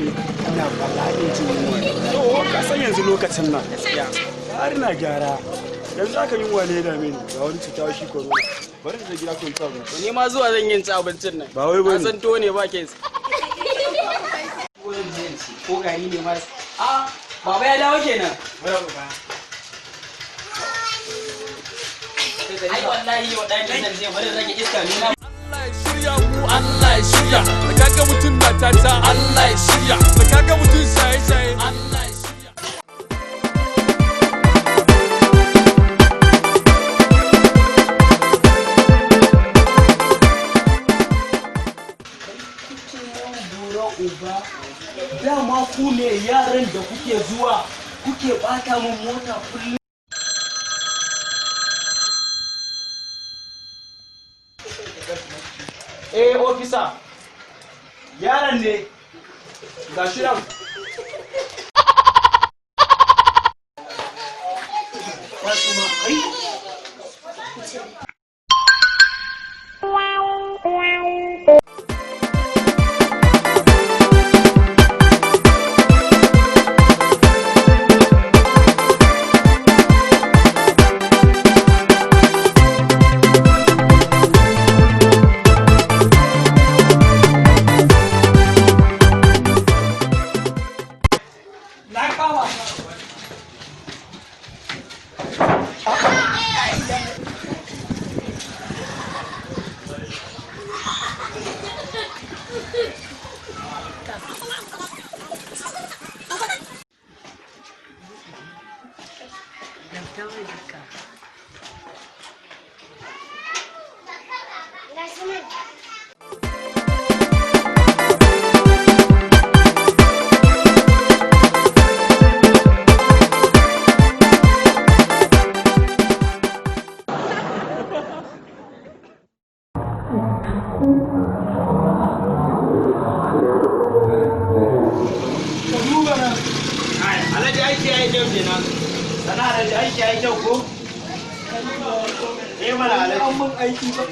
ne. Ina bala'in jin yunwa ne. To ka san yanzu lokacin nan. Har na gyara. Yanzu aka yunwa ne ya dame ni. Ga wani cuta shi corona. Bari in je gida ko in ci abinci. Ni ma zuwa zan yin ci abincin nan. Ba wai bane. Na san tuwo ne ba kes. Ko gari ne ma. A baba ya dawo kenan. Ai wallahi yau ɗan zan je bari rage iska ni na. Allah ya shirya mu, Allah ya shirya. Da kaga mutum na tata, Allah ya shirya. Da kaga mutum shaye shaye, Allah ya shirya. Bura uba, dama ku ne yaran da kuke zuwa kuke bata min mota kullum. Eh, officer. Yaran ne. Ga shi nan. Na kama. Alhaji, aiki ya yi kyau kenan. Sana, Alhaji, aiki ya yi kyau ko? Eh mana, Alhaji. An mun aiki ba.